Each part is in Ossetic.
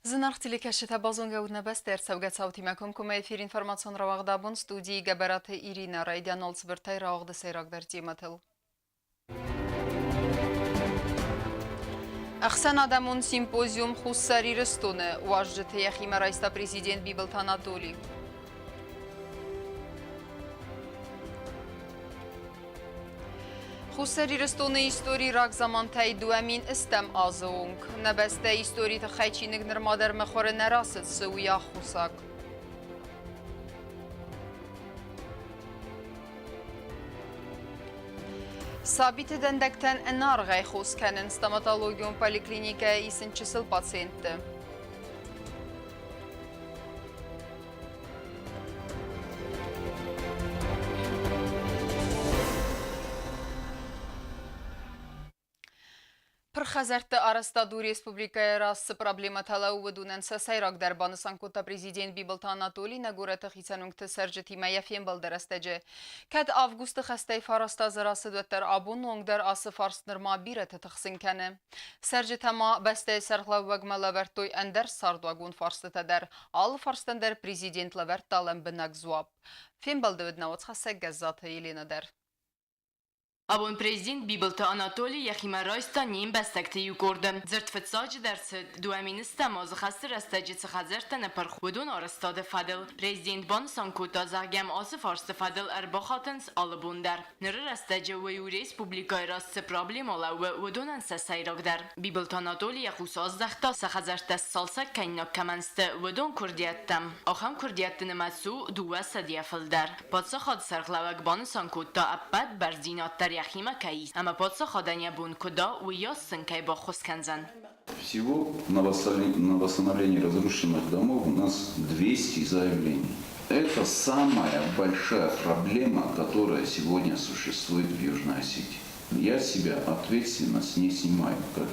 Зынаргъ телекӕсджытӕ, базонгӕ ут нӕ бӕстӕ ӕрцӕугӕ цаутимӕ комкоммӕ эфир информацион рауагъд абон студийы Гӕбӕраты Иринӕ райдиан алцыбыртӕй рауагъды сӕйрагдӕр темӕтыл. Ӕхсӕнадӕмон симпозиум Хуссар Ирыстоны уазджыты йӕхимӕ райста президент Бибылты Анатолий. Хуссар Ирыстоны истори рагзамантӕй 2000 азы онг. Нӕ бӕстӕйы историйы тыххӕй чиныг нырма дӕр мыхуыры нӕ рацыд, цы уый аххосаг. Сабиты дӕндӕгтӕн ӕнаргъӕй хос кӕнын стоматологион поликлиникӕйы исын чысыл пациентты. Пырх хӕдзӕртты арӕзтад у республикӕйы раз цы проблемӕтӕ лӕууы, уыдонӕн сӕ сӕйрагдӕр, банысан кодта президент Бибылты Анатолий нӕ горӕты хицӕн уынгты цӕрджытимӕ йӕ фембӕлды рӕстӕджы. Кӕд августы хӕстӕй фараст азы рацыд, уӕддӕр абоны онг дӕр ацы фарст нырма бирӕты тыхсын кӕны. Цӕрджытӕ ма бӕстӕйы сӕргълӕууӕгмӕ лӕвӕрдтой ӕндӕр цардуагон фарстытӕ дӕр. Алы фарстӕн дӕр президент лӕвӕрдта лӕмбынӕг дзуапп. Фембӕлды уыд нӕ уацхӕссӕг Гӕззаты Еленӕ дӕр. Абон президент Бибылты Анатоли йӕхимӕ райста не мбӕстӕгты иу къорды. Дзырд фыццаджыдӕр цыд, 2000 азы хӕсты рӕстӕджы цы хӕдзӕрттӕ ныпырх, уыдон арӕзтады фӕдыл. Президент банысан кодта, зӕгъгӕ, ацы фарсты фӕдыл ӕрбахатынц алы бон дӕр. Ныры рӕстӕджы уый у республикӕйы раз цы проблемӕ лӕууы, уыдонӕн сӕ сӕйрагдӕр. Бибылты Анатоли йӕ хъус аздӕхта, сӕ хӕдзӕрттӕ сцалцӕг кӕнинаг кӕмӕн сты, уыдон куырдиӕттӕм. Ахӕм куырдиӕтты нымӕц у 200-йӕ фылдӕр. Паддзахады сӕргълӕууӕг банысан кодта, ӕппӕт бӕрндзинад дӕр йӕхимӕ кӕй ис ӕмӕ паддзахадӕн йӕ бон куыд у, уыйас сын кӕй баххуыс кӕндзӕн. Всего на восстановление разрушенных домов у нас 200 заявлений. Это самая большая проблема, которая сегодня существует в Южной Осетии. Я себя ответственность не снимаю, как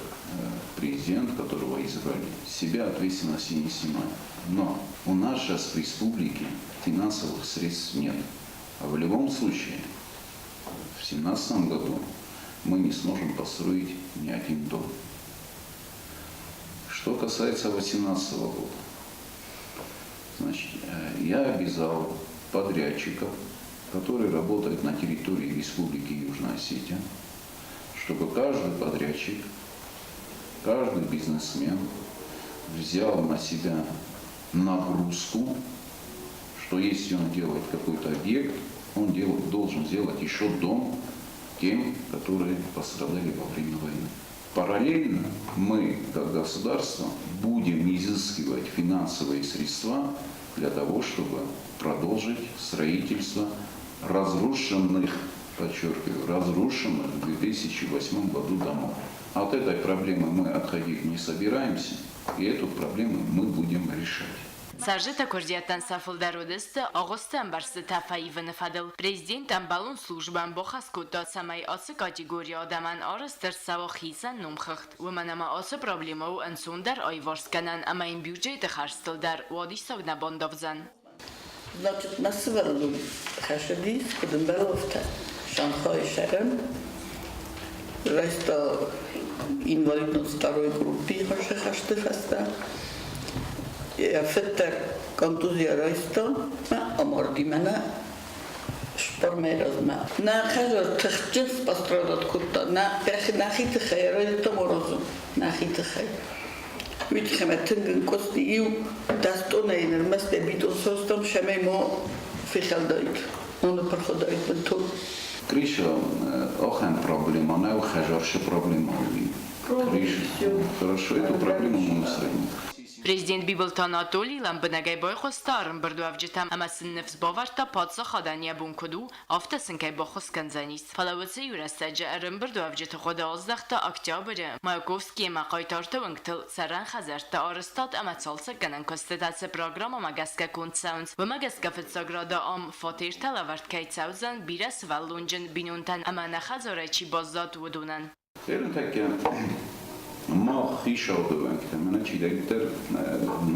президент, которого избрали. Себя ответственность не снимаю. Но у нас сейчас в республике финансовых средств нет. А в любом случае, в 2017 году мы не сможем построить ни один дом. Что касается 2018 года, значит, я обязал подрядчиков, которые работают на территории Республики Южная Осетия, чтобы каждый подрядчик, каждый бизнесмен взял на себя нагрузку, что если он делает какой-то объект, он делает, должен сделать еще дом тем, которые пострадали во время войны. Параллельно мы, как государство, будем изыскивать финансовые средства для того, чтобы продолжить строительство разрушенных, подчеркиваю, разрушенных в 2008 году домов. От этой проблемы мы отходить не собираемся, и эту проблему мы будем решать. Цӕрджытӕ куырдиӕттӕн сӕ фылдӕр уыдысты агъуысты ӕмбӕрзтытӕ фӕивыны фӕдыл. Президент ӕмбӕлон службӕн бахӕс кодта, цӕмӕй ацы категорийы адӕмӕн арӕзт ӕрцӕуа хицӕн номхыгъд, уымӕн ӕмӕ ацы проблемӕ у ӕнцондӕр аиварсгӕнӕн ӕмӕ йын бюджеты хӕрдзтыл дӕр уадиссаг нӕ бандавдзӕн. Значит, мӕ сывӕллон хӕсыдис, куыд ӕмбӕлы, афтӕ. Шанхайы сӕрӕн райста инвалидность второй группы хӕсты фӕстӕ. Йӕ фыд дӕр контузия райста мӕ амарди мӕнӕ цыппар размӕ. Нӕ хӕдзар тыхджын пострадать кодта, нӕ нӕхи тыххӕй райдыдтам аразын, нӕхи тыххӕй. Уый тыххӕй мӕ тынг ӕнкъуысти иу дӕс тъоннӕйы нырмӕст дӕ битон состам, цӕмӕй ма фехӕлдаид, ма ныппырх уыдаид бынтон. Крыша ахӕм проблема нӕу, хӕжаршы проблема уый. Крыша. Хорошо, эту проблему мы устраним. Президент Бибылты Анатолий лӕмбынӕгӕй байхъуыста ӕрӕмбырдуӕвджытӕм ӕмӕ сын ныфс бавӕрдта, паддзахадӕн йӕ бон куыд у, афтӕ сын кӕй баххуыс кӕндзӕнис. Фӕлӕ уыцы иу рӕстӕджы ӕрӕмбырдуӕвджыты хъуыды аздӕхта октябры Маяковскийы ӕмӕ Хъайтарты уынгтыл цӕрӕн хӕдзӕртты арӕзтад ӕмӕ цалцӕггӕнӕн куыстытӕ цы программӕмӕ гӕсгӕ конд цӕуынц, уымӕ гӕсгӕ фыццаг рады ам фатертӕ лӕвӕрд кӕй цӕудзӕн бирӕ сывӕллонджын бинонтӕн ӕмӕ нӕ хӕдзарӕй чи баззад, уыдонӕн. Ныртӕккӕ мах хицауады уӕнгтӕ, мӕнӕ чидӕриддӕр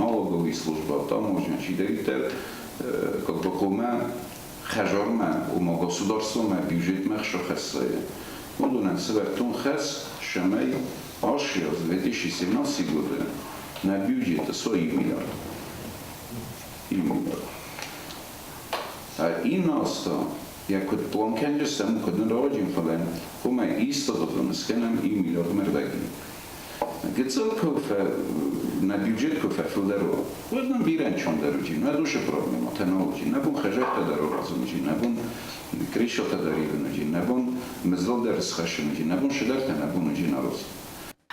налоговый служба, таможня, чидӕриддӕр как бы хъуамӕ хӕдзармӕ, ома государствомӕ, бюджетмӕ хсӕ хӕссайы. Уыдонӕн сӕвӕрдтон хӕс, цӕмӕй ацы аз 2017 годы. Нӕ бюджеты со 1 миллиард. 1 миллиард. А иннӕ аз та йӕ куыд план кӕнджыстӕм, куыд нын рауаджын, фӕлӕ хъуамӕ исты скӕнӕм 1 миллиард ӕмӕ рдӕги. Гыццыл куы нӕ бюджет куы фӕфылдӕр уа, уӕд нын бирӕ ӕнцондӕр уыди, нӕ душы проблемӕтӕ нал уыди, нӕ бон хӕдзӕрттӕ дӕр аразын уыди, нӕ бон крышатӕ дӕр ивын уыди, нӕ бон мызыл дӕр схӕссын уыди, нӕ бон цыдӕртӕ нӕ бон уыди аразын.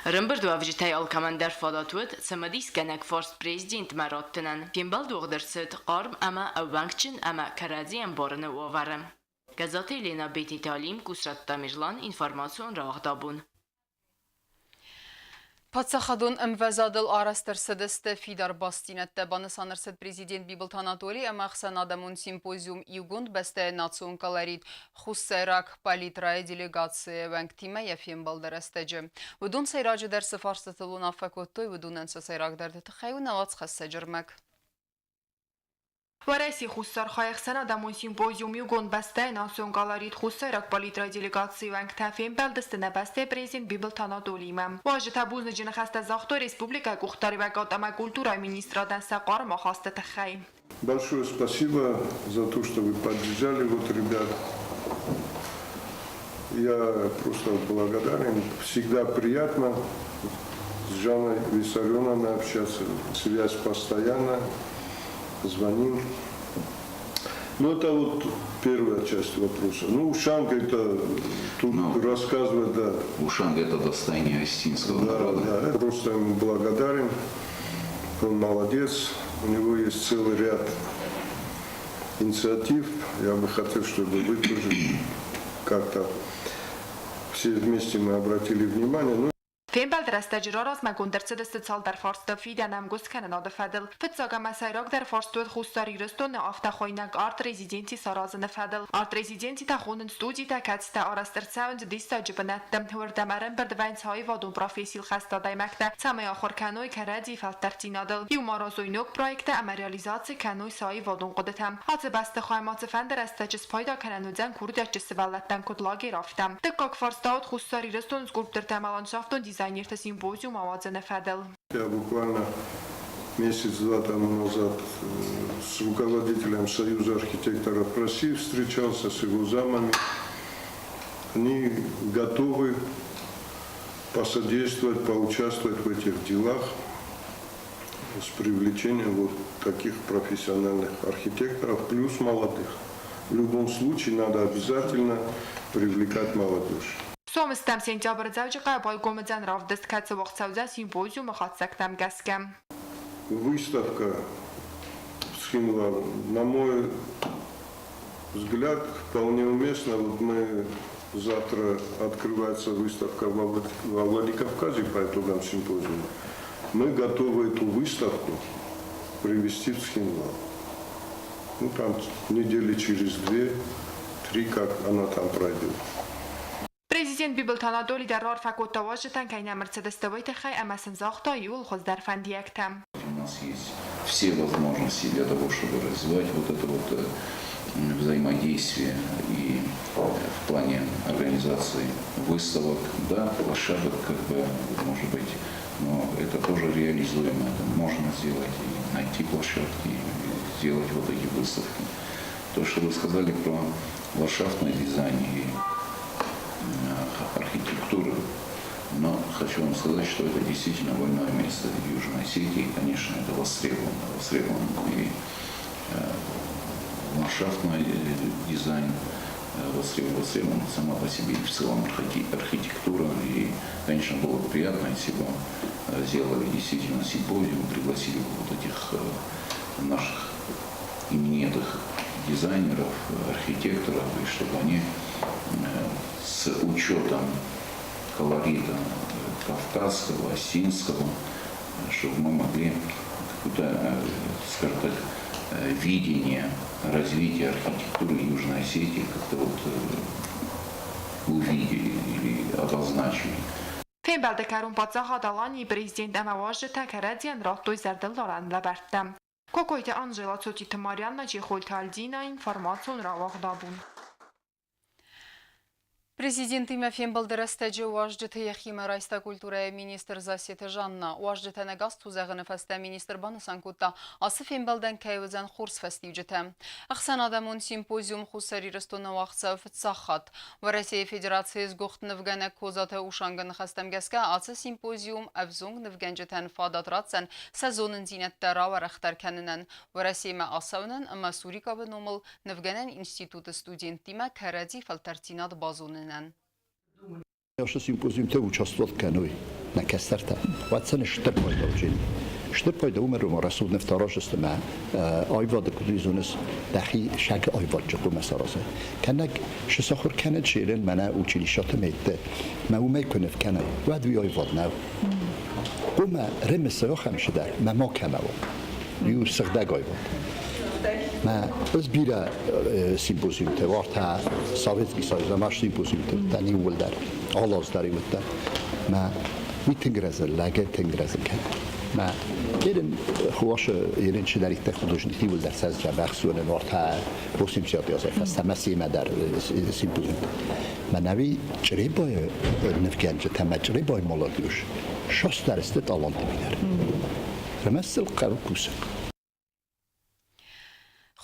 Ӕрӕмбырдуӕвджытӕй алкӕмӕн дӕр фадат уыд цымыдисгӕнӕг фарст президентмӕ раттынӕн. Фембӕлд уагъд ӕрцыд хъарм ӕмӕ ӕууӕнкджын ӕмӕ кӕрӕдзи ӕмбарыны уавӕры. Гӕззаты Елена, Бететы Алим, Къусраты Тамерлан, информацион рауагъд «Абон». Паддзахадон ӕмвӕзадыл арӕзт ӕрцыдысты фидар бастдзинӕдтӕ, банысан ӕрцыд президент Бибылты Анатоли ӕмӕ ӕхсӕнадӕмон симпозиум «Иугонд бӕстӕйы национ колорит. Хуссайраг палитрайы делегацийы уӕнгтимӕ йӕ фембӕлды рӕстӕджы. Уыдон сӕйраджыдӕр цы фарстытыл уынаффӕ кодтой, уыдонӕн сӕ сӕйрагдӕрты тыххӕй у нӕ уацхӕссӕджы ӕрмӕг. Уӕрӕсейы Хуссар хайы ӕхсӕнадӕмон симпозиум «Иугонд бӕстӕйы национ колорит. Хуссайраг палитрайы делегацийы уӕнгтӕ фембӕлдысты нӕ бӕстӕйы президент Бибылты Анатолиимӕ. Уазджытӕ бузныджы ныхӕстӕ загътой республикӕйы къухдариуӕгад ӕмӕ культурӕйы министрадӕн сӕ хъарм ахасты тыххӕй. Большое спасибо за то, что вы поддержали вот ребят. Я просто благодарен. Всегда приятно с Жанной Виссарионовной общаться. Связь постоянно. Звоним. Ну, это вот первая часть вопроса. Ну, Ушанг это тут, ну, рассказывать, да. Ушанг это достояние осетинского народа. Да, просто ему благодарен. Он молодец. У него есть целый ряд инициатив. Я бы хотел, чтобы вы тоже как-то все вместе мы обратили внимание. Ну, Фембӕлды рӕстӕджы раразмӕгонд ӕрцыдысты цалдӕр фарсты фидӕн ӕмгуысткӕнынады фӕдыл. Фыццаг ӕмӕ сӕйрагдӕр фарст уыд Хуссар Ирыстоны афтӕхуыйнӕг арт-резиденци саразыны фӕдыл. Арт-резиденцитӕ хонынц студитӕ, кӕцытӕ арӕзт ӕрцӕуынц диссаджы бынӕтты. Уырдӕм ӕрӕмбырд вӕййынц аивадон профессийыл хӕст адӕймӕгтӕ, цӕмӕй ахуыр кӕной кӕрӕдзи фӕлтӕрддзинадыл, иумӕ аразой ног проекттӕ ӕмӕ реализаци кӕной сӕ аивадон хъуыдытӕ. Ацы бӕстыхайӕ ма цыфӕнды рӕстӕджы спайда кӕнӕн уыдзӕн курдиатджын сывӕллӕттӕн куыд лагерь, афтӕ. Дыккаг фарст уыд Хуссар Ирыстоны скульптортӕ ӕмӕ ландшафтон дизайнерты симпозиум ауадзыны фӕдыл. Я буквально месяц-два тому назад с руководителем Союза архитекторов России встречался, с его замами. Они готовы посодействовать, поучаствовать в этих делах с привлечением вот таких профессиональных архитекторов, плюс молодых. В любом случае надо обязательно привлекать молодежь. Сом стӕм сентябры Дзӕуджыхъӕуы байгом уыдзӕн равдыст, кӕцы уагъд цӕудзӕн симпозиумы хатдзӕгтӕм гӕсгӕ. Выставка в Цхинвале, на мой взгляд, вполне уместно. Вот мы завтра открывается выставка во Владикавказе по итогам симпозиума. Мы готовы эту выставку привезти в Цхинвал. Ну, там недели через две-три, как она там пройдет. Президент Бибылты Анатоли дӕр раарфӕ кодта уазджытӕн, кӕй нӕм ӕрцыдысты, уый тыххӕй ӕмӕ сын загъта иууыл хуыздӕр фӕндиӕгтӕ. У нас есть все возможности для того, чтобы развивать вот это вот взаимодействие и в плане организации выставок, да, площадок, как бы, может быть, но это тоже реализуемо, это можно сделать и найти площадки, и сделать вот эти выставки. То, что вы сказали про ландшафтный дизайн и архитектуру, но хочу вам сказать, что это действительно больное место в Южной Осетии, и, конечно, это востребовано, востребован и ландшафтный дизайн, востребован сама по себе и в целом архитектура. И, конечно, было бы приятно, если бы сделали действительно симпозиум, пригласили бы вот этих наших именитых дизайнеров, архитекторов, и чтобы они с учетом колорита кавказского, осетинского, чтобы мы могли какое-то, скажем так, видение развития архитектуры Южной Осетии как-то вот увидели или обозначили. Фембӕлды кӕрон Паддзахад Аланийы президент ӕмӕ уазджытӕ кӕрӕдзийӕн радтой зӕрдылдарӕн лӕвӕрттӕ. Кокойты Анжела, Цотиты Марианна, Чехойты Альдина, информацион рауагъд «Абон». Президентимӕ фембӕлды рӕстӕджы уазджыты йӕхимӕ райста культурӕйы министр Зассеты Жанна. Уазджытӕн ӕгас тузӕгъыны фӕстӕ министр банысан кодта, ацы фембӕлдӕн кӕй уыдзӕн хорз фӕстиуджытӕ. Ӕхсӕнадӕмон симпозиум Хуссар Ирыстоны уагъд цӕуы фыццаг хатт. Уӕрӕсейы Федерацийы сгуыхт нывгӕнӕг Козаты Ушангы ныхӕстӕм гӕсгӕ ацы симпозиум ӕвзонг нывгӕнджытӕн фадат ратдзӕн сӕ зонындзинӕдтӕ рауӕрӕхдӕр кӕнынӕн, Уӕрӕсемӕ ацӕуынӕн ӕмӕ Суриковы номыл Нывгӕнӕн институты студенттимӕ кӕрӕдзи фӕлтӕрддзинад базонынӕн. Ацы симпозиумтӕ участвовать кӕной нӕ кӕстӕртӕ, уӕд сын стыр пайда уыдзӕни. Стыр пайда уымӕн ӕмӕ рӕсугъд нывтӕ араздзысты мӕ аивады куыд зоныс, дӕхи сӕг аивадджы хъуамӕ саразай. Кӕнӕг сахуыр кӕнӕд шерен мӕнӕ училищӕты мӕйтты, мӕ уымӕй куы ныв кӕнай, уӕд уый аивад нӕу. Хъуамӕ ремесла ахӕм цыдӕр, мӕ ма кӕмӕ уа. Иу сыгъдӕг аивад. Мӕ ӕз бирӕ симпозиумтӕ уартӕ Советский Союз ӕмӕ симпозиумтӕ уыдтӕн иууылдӕр, алы аз дӕр уыдтӕн. Мӕ уый тынг рӕзы, лӕгӕй тынг рӕзын кӕны. Мӕ ерын хуасы ерын чидӕриддӕр художник иууылдӕр сӕ дзӕбӕх зонын уартӕ 80 азӕй фӕстӕмӕ семӕ дӕр симпозиумтӕ. Мӕнӕуи Чъребайы нывгӕнджытӕ ӕмӕ Чъребайы молодежь састӕр сты таланты мидӕр. Ӕрмӕст сыл хъӕуы кусын.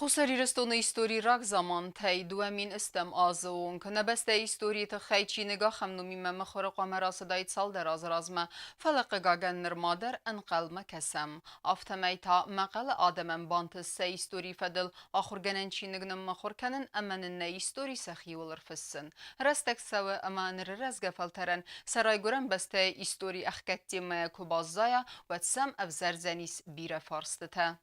Хуссар Ирыстоны истори рагзамантӕй 2000 азы онг. Нӕ бӕстӕйы историйы тыххӕй чиныг ахӕм номимӕ мыхуыры хъуамӕ рацыдаид цалдӕр азы размӕ, фӕлӕ хъыгагӕн нырма дӕр ӕнхъӕлмӕ кӕсӕм. Афтӕмӕй та мӕхъӕлы адӕмӕн бантыст сӕ историйы фӕдыл ахуыргӕнӕн чиныг ныммыхуыр кӕнын ӕмӕ нын нӕ истори сӕхиуыл ӕрфыссын. Рӕстӕг цӕуы ӕмӕ ныры рӕзгӕ фӕлтӕрӕн сӕ райгуырӕн бӕстӕйы истори ӕхгӕд темӕйӕ куы баззайа, уӕд сӕм ӕвзӕрдзӕнис бирӕ фарстытӕ.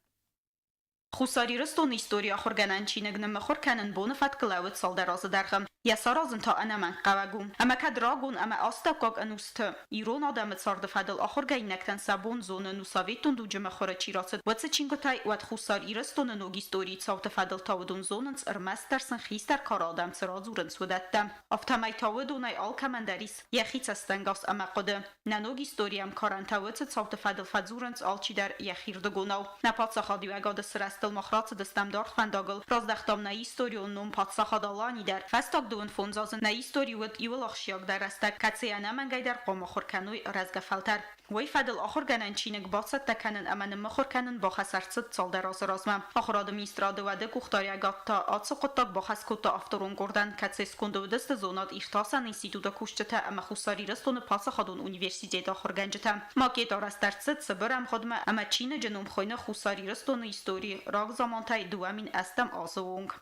Хуссар Ирыстоны историйы ахуыргӕнӕн чиныг ныммыхуыр кӕнын боны фӕткы лӕууыд цалдӕр азы дӕргъы. Йӕ саразын та ӕнӕмӕнгхъӕуӕг у. Ӕмӕ кӕд рагон ӕмӕ астӕуккаг ӕнусты ирон адӕмы царды фӕдыл ахуыргӕнинӕгтӕн сӕ бон зонын у советон дуджы мыхуыры чи рацыд, уыцы чингуытӕй, уӕд Хуссар Ирыстоны ног историйы цауты фӕдыл та уыдон зонынц, ӕрмӕстдӕр сын хистӕр кары адӕм цы радзурынц, уыдӕттӕ. Афтӕмӕй та уыдонӕй алкӕмӕн дӕр ис йӕхи цӕстӕнгас ӕмӕ хъуыды. Нӕ ног историйы ӕмкарӕнтӕ уыцы цауты фӕдыл фӕдзурынц алчидӕр йӕхирдыгонау. Нӕ паддзахадиуӕгады сырӕзтыл мах рацыдыстӕм даргъ фӕндагыл, раздӕхтам нӕ историон ном Паддзахад Алани дӕр. Фӕстаг дыууын фондз азы нӕ истори уыд иуыл ахсджиагдӕр рӕстӕг, кӕцыйы ӕнӕмӕнгӕй дӕр хъуамӕ ахуыр кӕной рӕзгӕ фӕлтӕр. Уый фӕдыл ахуыргӕнӕн чиныг бацӕттӕ кӕнын ӕмӕ ныммыхуыр кӕнын бахӕс ӕрцыд цалдӕр азы размӕ. Ахуырады министрады уӕды къухдариӕгад та ацы хъуыддаг бахӕс кодта авторон къордӕн, кӕцыйы сконды уыдысты зонад-иртасӕн институты кусджытӕ ӕмӕ Хуссар Ирыстоны паддзахадон университеты ахуыргӕнджытӕ. Макет арӕзт ӕрцыд цыбыр ӕмгъуыдмӕ ӕмӕ чиныджы ном хуыйны Хуссар Ирыстоны истори рагзамантӕй 2008 азы онг.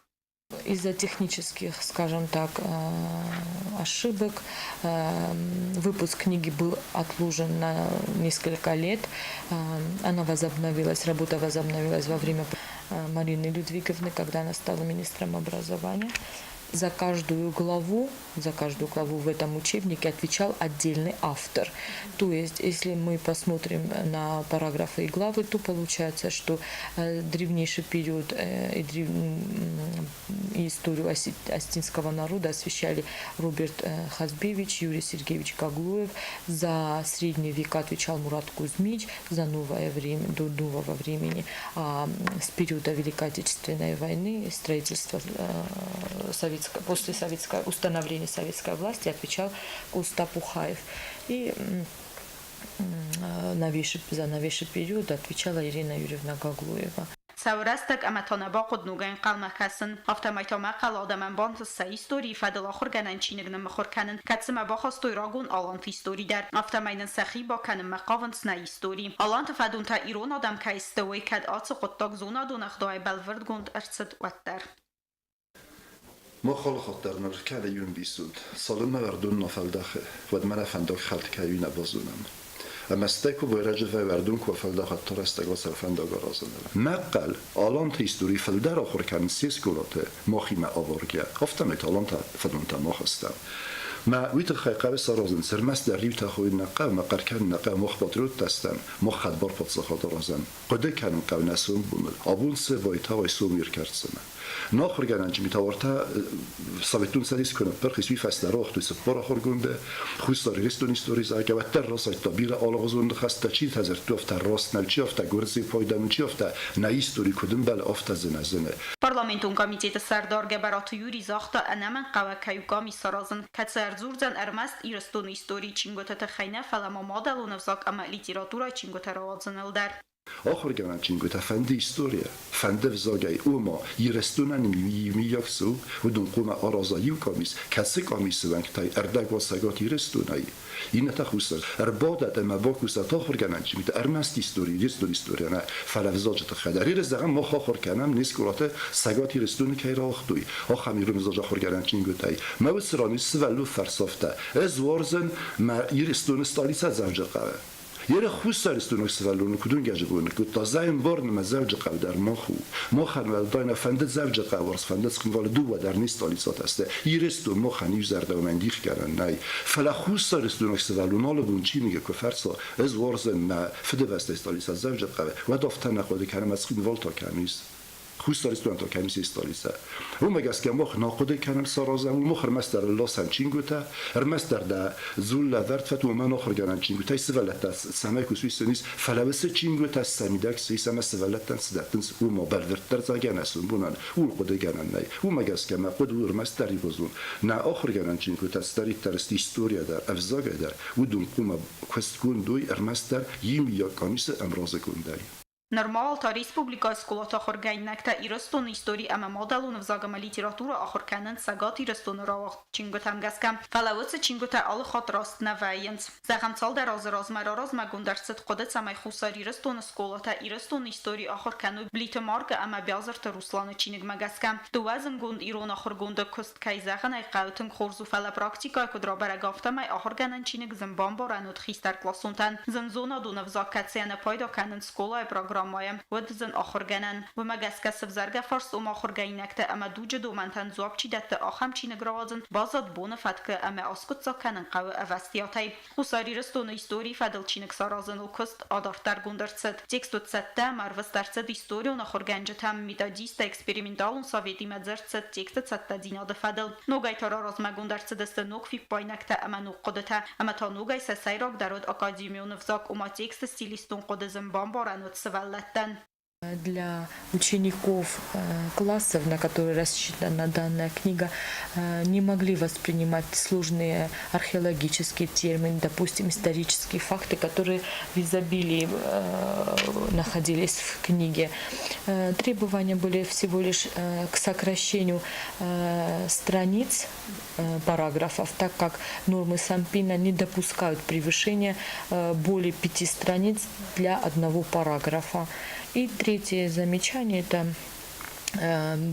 Из-за технических, скажем так, ошибок выпуск книги был отложен на несколько лет. Она возобновилась, работа возобновилась во время Марины Людвиговны, когда она стала министром образования. За каждую главу в этом учебнике отвечал отдельный автор. То есть, если мы посмотрим на параграфы и главы, то получается, что древнейший период и историю осетинского народа освещали Роберт Хазбевич, Юрий Сергеевич Гаглоев. За средние века отвечал Мурат Кузьмич, за новое время, до нового времени. А с периода Великой Отечественной войны, строительства советской, после советской, установления советской власти отвечал Коста Пухаев. И за новейший период отвечала Ирина Юрьевна Гаглоева. Цӕуы рӕстӕг ӕмӕ та нӕ бахъуыд ногӕй ӕнхъӕлмӕ кӕсын. Афтӕмӕй та мӕхъӕлы адӕмӕн бантыст сӕ историйы фӕдыл ахуыргӕнӕн чиныг ныммыхуыр кӕнын, кӕцымӕ бахастой рагон аланты истори дӕр. Афтӕмӕй нын сӕхи бакӕнынмӕ хъавынц нӕ истори. Аланты фӕдонтӕ ирон адӕм кӕй сты, уый кӕд ацы хъуыддаг зонадон ӕгъдауӕй бӕлвырдгонд ӕрцыд, уӕддӕр. Мах алыхатт дӕр ныр кӕнӕ иу ӕмбисонд, цалынмӕ уӕрдон нӕ фӕлдӕхы, уӕдмӕ нӕ фӕндаг хӕлд кӕй у, нӕ базонӕм. Ӕмӕ стӕй куы байрӕджы вӕййы уӕрдон куы афӕлдӕхӕд, то рӕстӕг ацӕуы фӕндаг аразыныл. Мӕхъхъӕл аланты истори фылдӕр ахуыр кӕнынц се скъолаты махимӕ абаргӕ, афтӕмӕй та алантӕ фӕдонтӕ мах стӕм. Мӕ уый тыххӕй хъӕуы саразын, ӕрмӕстдӕр риутӕ хойын нӕ хъӕуы, мӕ хъӕр кӕнын нӕ хъӕуы, мах патриоттӕ стӕм, мах хӕдбар паддзахад аразӕм. Хъуыды кӕнын хъӕуы нӕ сомбоныл. Абон цы байтауай сом ӕркӕрддзынӕ. Нахуыргӕнӕнджы митауартӕ Советон Цӕдис куы ныппырх ис, уый фӕстӕ рохтой цыппар ахуыргонды, Хуссар Ирыстоны истори зӕгъгӕ, уӕддӕр расайдта бирӕ алыгъуызон ныхӕстӕ, чи дзырдтой, афтӕ раст нӕу, чи афтӕ гуырдзыйы пайда чи афтӕ нӕ истори куыд ӕмбӕлы, афтӕ дзы нӕ зыны. Парламентон комитеты сӕрдар Гӕбӕраты Юри загъта, ӕнӕмӕнгхъӕуӕг кӕй у къамис саразын, кӕцы ӕрдзурдзӕн ӕрмӕст Ирыстоны историйы чингуыты тыххӕй нӕ, фӕлӕ ма мадӕлон ӕвзаг ӕмӕ литературӕйы чингуытӕ рауадзыныл дӕр. Ахуыргӕнӕн чингуытӕ фӕнды историйӕ, фӕнды ӕвзагӕй, ома Ирыстонӕн иумиаг цы у, уыдон хъуамӕ араза иу къамис, кӕцы къамисы уӕнгтӕй ӕрдӕг уа Цӕгат Ирыстонӕй, иннӕтӕ Хуссар. Ӕрбадӕт ӕмӕ бакусӕт ахуыргӕнӕн чингуытӕ ӕрмӕст истори, Ирыстоны историйӕ нӕ, фӕлӕ ӕвзаджы тыххӕй дӕр. Иры зӕгъӕм, мах ахуыр кӕнӕм, не скъолаты Цӕгат Ирыстоны кӕй рауагътой, ахӕм ирон ӕвзаджы ахуыргӕнӕн чингуытӕй. Мӕ уыцы ран ис сывӕллон фӕрсӕфтӕ. Ӕз уарзын мӕ Ирыстоны столицӕ Дзӕуджыхъӕуы. Еры хуссарирыстойнаг сывӕллоны куыд уынгӕджы бон кодта, зайын борнмӕ Дзӕуджыхъӕу дӕр мах у. Махӕн уӕлдай нӕ фӕнды Дзӕуджыхъӕу уарз, фӕнды Цхинвалы дыууӕ дӕр не столицӕтӕ сты. Ирыстон махӕн иузӕрдӕуымӕн дихгӕнӕн нӕй. Фӕлӕ хуссарирыстойнаг сывӕллон алы бон чиныгы куы фӕрса, ӕз уарзын мӕ фыдыбӕстӕйы столицӕ Дзӕуджыхъӕуы, уӕд афтӕ нӕ хъуыды кӕнӕм, ӕмӕ Цхинвал та кӕм ис. Хуссар Ирыстонӕн та кӕм ис столицӕ. Уымӕ гӕсгӕ мах нӕ хъуыды кӕнӕм саразӕм, мах ӕрмӕстдӕр ласӕм чингуытӕ, ӕрмӕстдӕр дӕ дзул лӕвӕрд фӕт, уымӕн ахуыргӕнӕн чингуытӕй сывӕллӕттӕ цӕмӕй кусуй сын ис, фӕлӕ уыцы чингуытӕ сӕ мидӕг цы ис ӕмӕ сывӕллӕттӕн цы дӕттынц, уымӕ бӕлвырддӕр зӕгъгӕ сомбонӕн ууыл хъуыдыгӕнӕн нӕй. Уымӕ гӕсгӕ мӕ хъуыды у ӕрмӕстдӕр иугъуызон. Нӕ ахуыргӕнӕн чингуытӕ цыдӕриддӕр сты историйӕ дӕр, ӕвзагӕй дӕр, уыдон хъуамӕ куыстгонд уой ӕрмӕстдӕр иумиаг къамисы ӕмразыгондӕй. Нырма та республикӕйы скъолаты ахуыргӕнинӕгтӕ Ирыстоны истори ӕмӕ мадӕлон ӕвзаг ӕмӕ литературӕ ахуыр кӕнынц Цӕгат Ирыстоны рауагъд чингуытӕм гӕсгӕ. Фӕлӕ уыцы чингуытӕ алы хатт раст нӕ вӕййынц. Зӕгъӕм, цалдӕр азы размӕ раразмӕгонд ӕрцыд хъуыды, цӕмӕй Хуссар Ирыстоны скъолатӕ Ирыстоны истори ахуыр кӕной Блиты Маркы ӕмӕ Биазырты Русланы чиныгмӕ гӕсгӕ. Дыууӕ зындгонд ирон ахуыргонды куыст, кӕй зӕгъын ӕй хъӕуы, тынг хорз у, фӕлӕ практикӕйы куыд рабӕрӕг, афтӕмӕй ахуыргӕнӕн чиныг зын бамбарӕн уыд хистӕркъласонтӕн. Зын зонадон ӕвзаг кӕцыйӕ нӕ пайда кӕнынц скъолайы программӕйы, уыд зын ахуыргӕнӕн. Уымӕ гӕсгӕ сывзаргӕ фарст ома ахуыргӕнинӕгтӕ ӕмӕ дуджы домӕнтӕн дзуапп чи дӕтты, ахӕм чиныг рауадзын баззад боны фӕткы ӕмӕ аскъуыддзаг кӕнын хъӕуы ӕвӕстиатӕй. Хуссар Ирыстоны историйы фӕдыл чиныг саразыныл куыст адарддӕргонд ӕрцыд. Текст уыд цӕттӕ ӕмӕ ӕрвыст ӕрцыд историон ахуыргӕнджытӕм, методисттӕ, эксперименталон советимӕ дзырд цыд тексты цӕттӕдзинады фӕдыл. Ногӕй та раразмӕгонд ӕрцыдысты ног фиппаинӕгтӕ ӕмӕ ног хъуыдытӕ, ӕмӕ та ногӕй сӕ сӕйрагдӕр уыд академион ӕвзаг, ома тексты стилистон хъуыды зын бамбарӕн уыд сывӕллӕттӕн. Для учеников классов, на которые рассчитана данная книга, не могли воспринимать сложные археологические термины, допустим, исторические факты, которые в изобилии находились в книге. Требования были всего лишь к сокращению страниц параграфов, так как нормы СанПиНа не допускают превышения более пяти страниц для одного параграфа. И третье замечание – это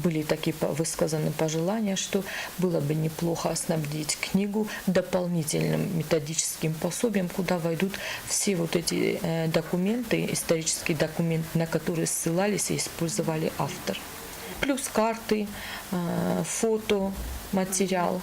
были такие высказаны пожелания, что было бы неплохо снабдить книгу дополнительным методическим пособием, куда войдут все вот эти документы, исторические документы, на которые ссылались и использовали автор. Плюс карты, фото, материал.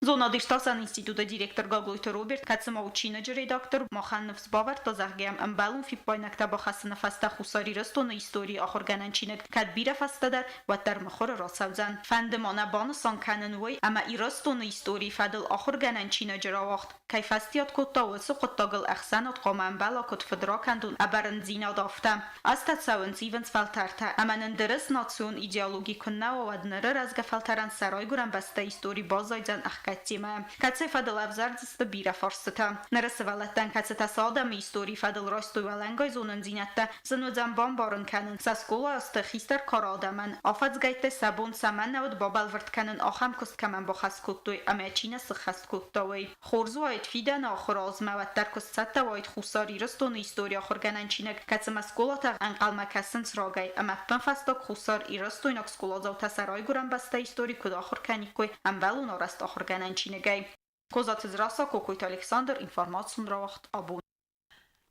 Зонад-иртасӕн институты директор Гаглойты Роберт, кӕцыма у чиныджы редактор, махӕн ныфс бавӕрдта, зӕгъгӕ, ӕмбӕлон фиппаинӕгтӕ бахӕссыны фӕстӕ Хуссар Ирыстоны историйы ахуыргӕнӕн чиныг кӕд бирӕ фӕстӕдӕр, уӕддӕр мыхуыры рацӕудзӕн. Фӕнды ма нӕ банысан кӕнын уый, ӕмӕ Ирыстоны историйы фӕдыл ахуыргӕнӕн чиныджы рауагъд кӕй фӕстиат кодта, уыцы хъуыддагыл ӕхсӕнад хъуамӕ ӕмбӕла куыд фыдракӕндон ӕбӕрндзинад, афтӕ. Азтӕ цӕуынц, ивынц фӕлтӕртӕ, ӕмӕ нын дырыс национ идеологи куыннӕ уа, уӕд ныры рӕзгӕ фӕлтӕрӕн сӕ райгуырӕн бӕстӕйы истори баззайдзӕн ӕхгӕд темӕ, кӕцыйы фӕдыл ӕвзӕрдзысты бирӕ фарстытӕ. Ныры сывӕллӕттӕн, кӕцытӕ сӕ адӕмы историйы фӕдыл райстой уӕлӕнгай зонындзинӕдтӕ, зын уыдзӕн бамбарын кӕнын, сӕ скъолайы азты хистӕр кары адӕмӕн афӕдзгӕйтты сӕ бон цӕмӕн нӕ уыд бабӕлвырд кӕнын, ахӕм куыст кӕмӕн бахӕс кодтой ӕмӕ чи нӕ сыххӕст кодта, уый. Хорз уаид фидӕны ахуыры азмӕ уӕддӕр куы сцӕттӕ уаид Хуссар Ирыстоны историйы ахуыргӕнӕн чиныг, кӕцымӕ скъолатӕ ӕнхъӕлмӕ кӕсынц рагӕй, ӕмӕ ӕппынфӕстаг Хуссар Ирыстойнаг скъоладзаутӕ сӕ райгуырӕн бӕстӕйы истори куыд ахуыр кӕниккой ӕмбӕлон арӕзт ахуыргӕнӕн чиныгӕй. Козаты Дзрасса, Кокойты Александр, информацион рауагъд абон.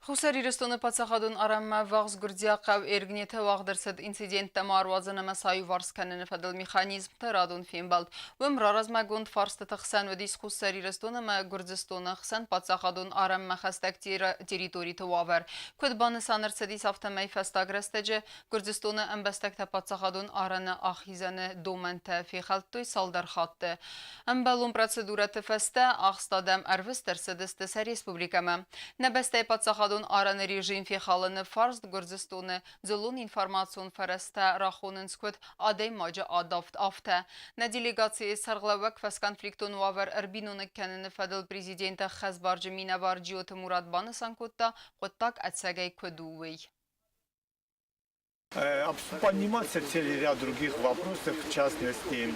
Хуссар Ирыстоны паддзахадон арӕнмӕ ӕввахс гуырдзиаг хъӕу Эргнеты уагъд ӕрцыд инциденттӕ ма ӕруадзын ӕмӕ сӕ аиуварс кӕныны фӕдыл механизмты радон фембӕлд. Уым раразмӕгонд фарстыты хсӕн уыдис Хуссар Ирыстон ӕмӕ Гуырдзыстоны хсӕн паддзахадон арӕнмӕ хӕстӕг территориты уавӕр. Куыд банысан ӕрцыдис, афтӕмӕй фӕстаг рӕстӕджы Гуырдзыстоны ӕмбӕстӕгтӕ паддзахадон арӕны ахизӕны домӕнтӕ фехӕлдтой цалдӕр хатты. Ӕмбӕлон процедурӕты фӕстӕ ахст адӕм ӕрвыст ӕрцыдысты сӕ республикӕмӕ. Нӕ бӕстӕйы паддзахадон Паддзахадон арӕны режим фехалыны фарст Гуырдзыстоны дзыллон информацион фӕрӕзтӕ рахонынц куыд адӕймаджы адавд, афтӕ. Нӕ делегацийы сӕргълӕууӕг фӕсконфликтон уавӕр ӕрбиноныг кӕныны фӕдыл президенты хӕсбарджын минӕвар Джиоты Мурат банысан кодта, хъуыддаг ӕцӕгӕй куыд у, уый. Поднимался целый ряд других вопросов, в частности,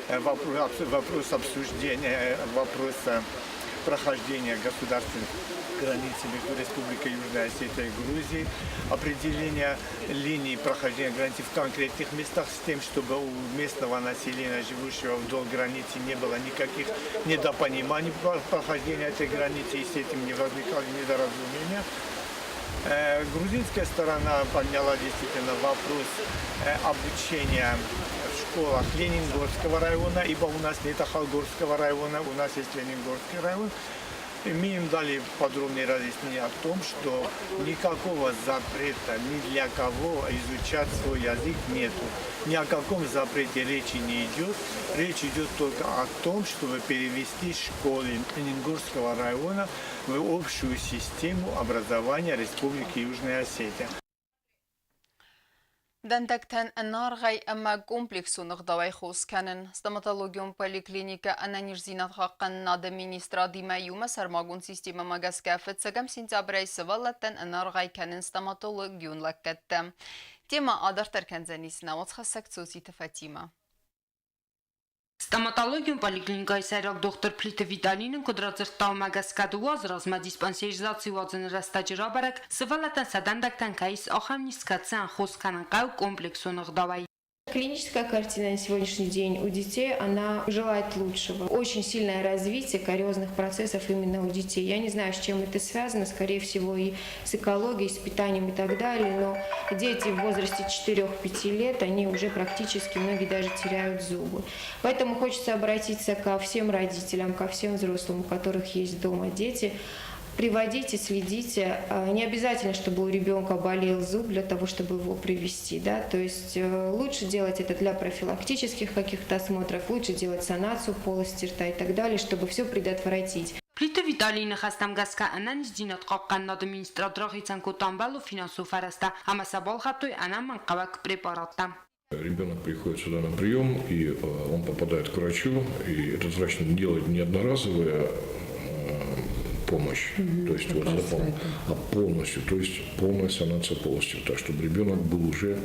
вопрос обсуждения вопроса прохождения государственных границы между Республикой Южная Осетия и Грузией, определение линии прохождения границы в конкретных местах с тем, чтобы у местного населения, живущего вдоль границы, не было никаких недопониманий прохождения этой границы и с этим не возникали недоразумения. Грузинская сторона подняла действительно вопрос обучения в школах Ленингорского района, ибо у нас нет Ахалгорского района, у нас есть Ленингорский район. И мы им дали подробные разъяснения о том, что никакого запрета ни для кого изучать свой язык нету. Ни о каком запрете речи не идет. Речь идет только о том, чтобы перевести школы Ленингорского района в общую систему образования Республики Южная Осетия. Дӕндӕгтӕн ӕнаргъӕй ӕмӕ комплексон ӕгъдауӕй хос кӕнын. Стоматологион поликлиникӕ ӕнӕниздзинадхъахъхъӕнынады министрадимӕ иумӕ сӕрмагонд системӕмӕ гӕсгӕ фыццӕгӕм сентябрӕй сывӕллӕттӕн ӕнаргъӕй кӕнын стоматологион лӕггӕдтӕ. Темӕ адарддӕр кӕндзӕнис нӕ уацхӕссӕг Цоциты Фатимӕ. Стоматологион поликлиникӕйы сӕйраг дохтыр Плиты Виталий нын куыд радзырдта, уымӕ гӕсгӕ 2 азы размӕ диспансеризаци уадзыны рӕстӕджы рабӕрӕг, сывӕллӕттӕн сӕ дӕндӕгтӕн кӕй ис ахӕм низ, кӕцыйӕн хос кӕнын хъӕуы комплексон ӕгъдауӕй. Клиническая картина на сегодняшний день у детей, она желает лучшего. Очень сильное развитие кариозных процессов именно у детей. Я не знаю, с чем это связано, скорее всего и с экологией, с питанием и так далее, но дети в возрасте 4-5 лет, они уже практически, многие даже теряют зубы. Поэтому хочется обратиться ко всем родителям, ко всем взрослым, у которых есть дома дети. Приводите, следите. Не обязательно, чтобы у ребенка болел зуб для того, чтобы его привести. Да? То есть лучше делать это для профилактических каких-то осмотров, лучше делать санацию полости рта и так далее, чтобы все предотвратить. Плиты Виталийы ныхӕстӕм гӕсгӕ ӕнӕниздзинад хъахъхъӕнынады министрад рахицӕн кодта ӕмбӕлон финансон фӕрӕзтӕ ӕмӕ сӕ балхӕдтой ӕнӕмӕнгхъӕуӕг препараттӕ. Ребенок приходит сюда на прием, и он попадает к врачу, и этот врач делает не одноразовая помощь, то есть вот запал, а полностью, то есть полная санация полости рта, чтобы ребенок был уже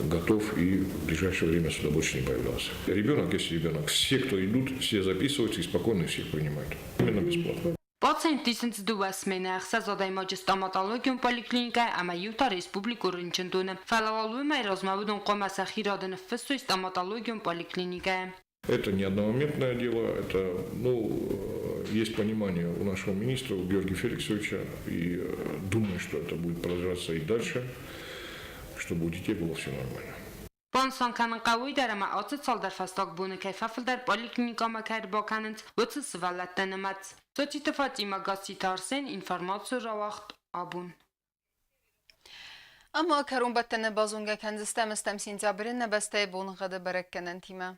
готов и в ближайшее время сюда больше не появлялся. Ребенок есть ребенок. Все, кто идут, все записываются и спокойно всех принимают. Именно бесплатно. Пациент исынц дыууӕ сменӕ ӕхсӕз адӕймаджы стоматологион поликлиникӕйы ӕмӕ иу та республикон рынчындоны. Фӕлӕ уал уымӕй размӕ уыдон хъуамӕ сӕхи рады ныффыссой стоматологион поликлиникӕйы. Это не одномоментное дело, это, ну, есть понимание у нашего министра, у Георгия Феликсовича, и думаю, что это будет продолжаться и дальше, чтобы у детей было все нормально. Банысан кӕнын хъӕуы уый дӕр, ӕмӕ ацы цалдӕр фӕстаг боны кӕй фӕфылдӕр поликлиникӕмӕ кӕй ӕрбакӕнынц, уыцы сывӕллӕтты нымӕц. Социты Фатимӕ, Гасситы Арсен, информацийы рауагъд абон. Ӕмӕ кӕронбӕттӕны базонгӕ кӕндзыстӕм ӕстӕм сентябры нӕ бӕстӕйы боныгъӕды бӕрӕггӕнӕнтимӕ.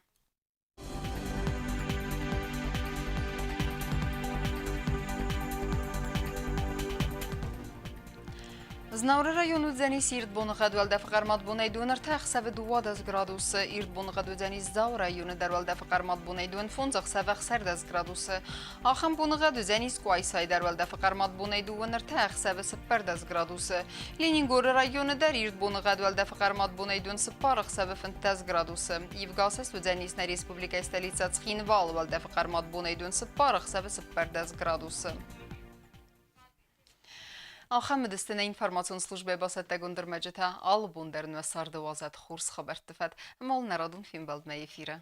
Знауыры район уыдзӕнис ирд боныгъӕд уӕлдӕфы хъӕрмад бонӕй дон ӕртӕ ӕхсӕвы 12 градусы. Ирд боныгъӕд уыдзӕнис Дзауы районы дӕр уӕлдӕфы хъӕрмад бонӕй дон фондз ӕхсӕвы 16 градусы. Ахӕм боныгъӕд уыдзӕнис Къуайсайы дӕр уӕлдӕфы хъӕрмад бонӕй дыууын ӕртӕ ӕхсӕвы 14 градусы. Ленингоры районы дӕр ирд боныгъӕд уӕлдӕфы хъӕрмад бонӕй дон цыппар ӕхсӕвы 15 градусы. Ивгӕ уыдзӕнис нӕ республикӕйы столицӕ Цхинвалы уӕлдӕфы хъӕрмад бонӕй дон цыппар ӕхсӕвы 14 градусы. Ахӕм уыдысты нӕ информацион службӕйы бацӕттӕгонд ӕрмӕджытӕ. Алы бон дӕр нӕ царды уадзӕд хорз хабӕртты фӕд. Ӕмӕ уыл нӕ радон фембӕлдмӕ эфиры.